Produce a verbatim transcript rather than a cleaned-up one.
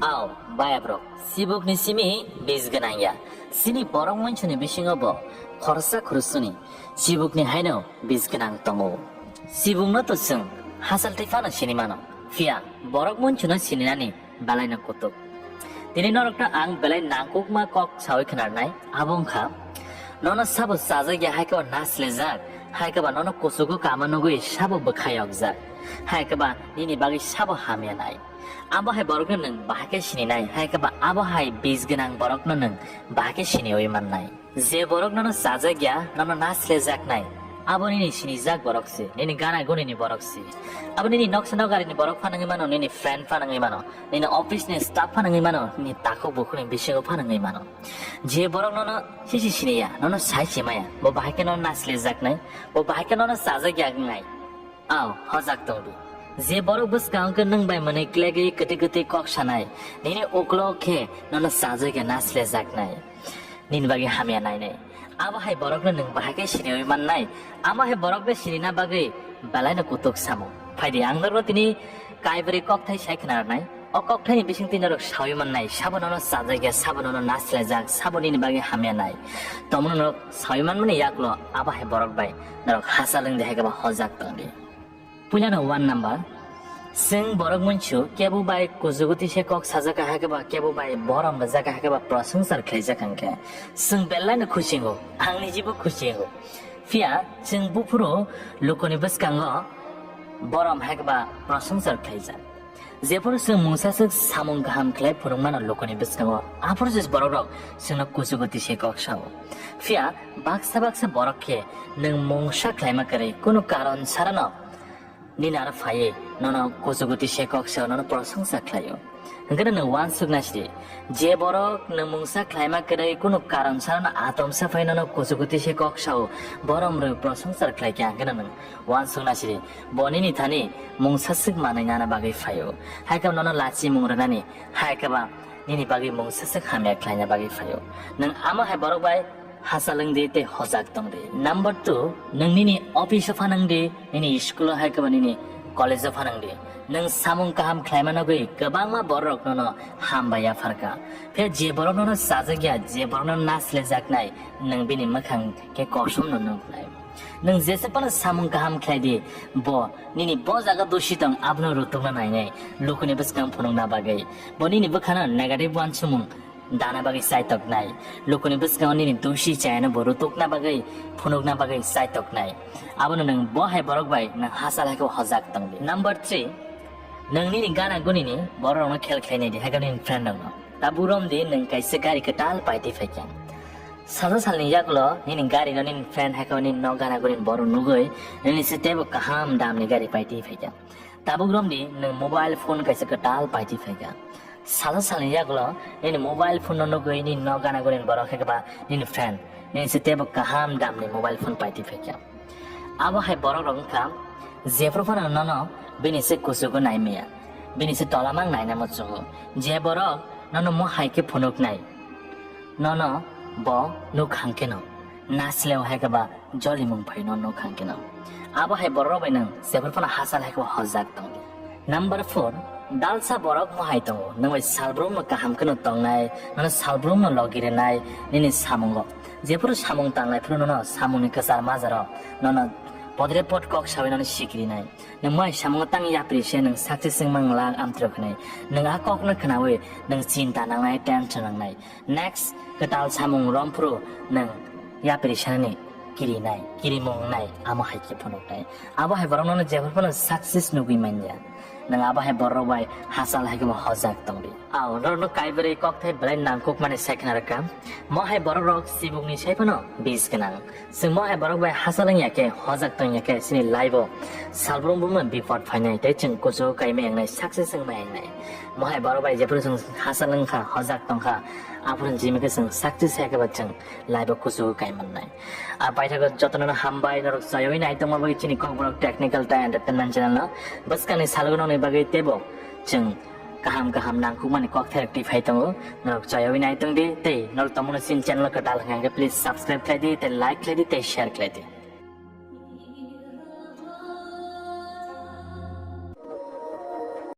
Ao, bayabrok, sibukni simi bis gwnang ya. Chini borok munsuni bisingo bo khorsa khurusuni sibukni haino bis gwnang tongo. Sibukno to chwng hachal tei phano sini mano, phiya borok munsuno sininani belaino kutuk. Tini norokno ang belai nangkukma kok sawi khnarnai, abo wngkha, nono sabo chajak ya, hai khe ba naslejak, hai khe ba nono kuchugo kama nugwi sabo bwkha yokjak, hai khe ba nini bagwi sabo hamya nai. Abo hai borokno nwng bahai khe sininai, hai khe ba abo hai bis gwnang borokno nwng bahai khe siniwi mannai. Je borok nono chajak ya, nono naslejak nai, abo nini sinijak borok se, nini gana gunini borok se. Abo nini noksa nogarini borok phano wngwi mano, nini friend phano wngwi mano, nini office ni staff phano wngwi mano, nini takhuk bukhukni bisingo phano wngwi mano. Je borok nono sisi sini ya, nono sai se maya, bo bahai khe nono naslejak nai, bo bahai khe nono chajak ya wngnai. Ao, hojak tong di. Je borok bwskango khe nwng bai mwnwi klegwi kwtwi kwtwi kok sanai, nini uklok khe nono chajak ya naslejak nai. Nini bagwi hamya nainai. Abo hai borokno nwng bahai khe siniwi mannai, amo hai borokno sinina bagwi belaino kutuk samung. Phaidi, ang norokno tini kaibrwi kokthai sai khna rwnai. O kokthaini bisingtwi norok sawi mannai, sabo nono chajak ya, sabo nono naslejak, sabo nini bagwi hamya nai. Tomno norok sawi manmani yaklo abo hai borok bai norok hachal wng di, hai khe ba hojak tong di. Puilano one number, chwng borok munsu kebo bai kuchugo tise kok sajak kha, hai khe ba kebo bai borom rwjak kha, hai khe ba prosongsa khlaijak kha, hwnkhe chwng belaino khusingo, ang nijibo khusingo. Phiya chwng buphuru lukuni bwskango borom hai khe ba prosongsa khlaijak. Jephuru chwng mungsaswk samung kaham khlai phunukmano lukuni bwskango, aphuru se borokrok chwngno kuchugo tise kok sao. Phiya baksa baksa borok khe nwng mungsa khlaima kwrwi kunu karon sarano nini aro phaiwi nono kuchugo tise kok sao, nono prosongsa khlaio. Hwnkhe nwng uansukna sidi, je borok nwng mungsa khlaima kwrwi kunu karon sarano atomsa phai nono kuchugo tise kok sao, borom rwi prosongsa khlai khe, hwnkhe nwng uansukna sidi, bo nini thani mungsaswk manwi nana bagwi phaio. Hai khe nono lachimung rwnani, hai khe ba nini bagwi mungsaswk hamya khlaina bagwi phaio. Nwng amo hai borok bai hachal wng di tei hojak tong di. Number two, nwng nini office o phanang di, nini school o hai khe ba nini college o phanang di. Nwng samung kaham khlaima nugwi kwbangma borok nono hambai yapharkha. Phiya je borok nono chajak ya, je borok nono naslejak nai, nwng bini mwkhang khe kosom no nuknai. Nwng jesa phano samung kaham khlai di, bo nini bo jaga dusi tong, abono rutukna nainai, lukuni bwskang phunukna bagwi. Bo nini bwkhano negative uansukmung dana bagwi chaitoknai, lukuni bwskango nini dusi chayano bo rutukna bagwi, phunukna bagwi chaitoknai. Abono nwng bo hai borok bai nwng hachal hai khe hojak tong di. Number three, nwng nini gana gunini bororokno khel khlai nai di, hai khe nini friend rokno. Tabuk rom di, nwng kaisa gari kwtal paitwi phaikha. Salsa salni yagulo nini gari no nini friend hai khe nini nok gana guni borok nugwi nini se teibo kaham damni gari paitwi phaikha. Tabuk rom di, nwng mobile phone kaisa kwtal paitwi phaikha. Salsa salni yagulo nini mobile phone no nugwi nini nok gana guni borok hai khe ba nini friend nini se teibo kaham damni mobile phone paitwi phaikha. Abo hai borok rok wngkha, jephru phano nono bini se kuchugo nai maya, bini se tola mang naina muchungo. Je borok nono mo hai khe phunuknai, nono bo nuk hang kheno nasleo hai khe ba jolimung phai no nuk hang kheno. Abo hai borok rok bai nwng jephru phano hachal hai khe ba hojak tong di. Number four, dalsa borok mo hai tongo, nwng bai salbrum no kaham kheno tongnai, nono salbrum no logi rwnai nini samungo. Jephru samung tanglai phuru nono samungni kwchar majaro nono podre pod kok sawi nono sikrinai. Nwng mo hai samungo tang yapri se nwng success wngmang lang amtwrok hinwi. Nwng a kokno khnawi nwng chinta nangnai, tension nangnai. Next, kwtal samung romphru nwng yapri sanani kirinai, kirimung wngnai, amo hai khe phunuknai. Abo hai borok nono jephru phano success nugwi manya. Nwng abo hai borok bai hachal hai khe bo hojak tongdi. Ao, norokno kaibrwi kokthai belai nangkukmani sai khna rwkha. Mo hai borok rok sibukni sai phano bis gwnang. Chwng mo hai borok bai hachal wngya khe, hojak tongya khe, chini life o salbrum bumno bipot phainai tei chwng kuchugo kaimai wngnai, success wngmai wngnai. Mo hai borok bai jephru chwng hachal wngkha, hojak tongkha, aphuru jimikhe chwng success hai khe ba chwng life o kuchugo kai mannai. A paithago jotono hambai, norok chayoi nai tongma bagwi chini Kokborok Technical tei Entertainment channel no bwskangni salgo nokni bagwi teibo chwng kaham kaham nangkukmani kokthai rok twi phai tongo. Norok chayoi nai tongdi tei norok tongmano chini channel kwtal hwnkha hwnkhe please subscribe khlai di tei like khlai di tei share khlai di.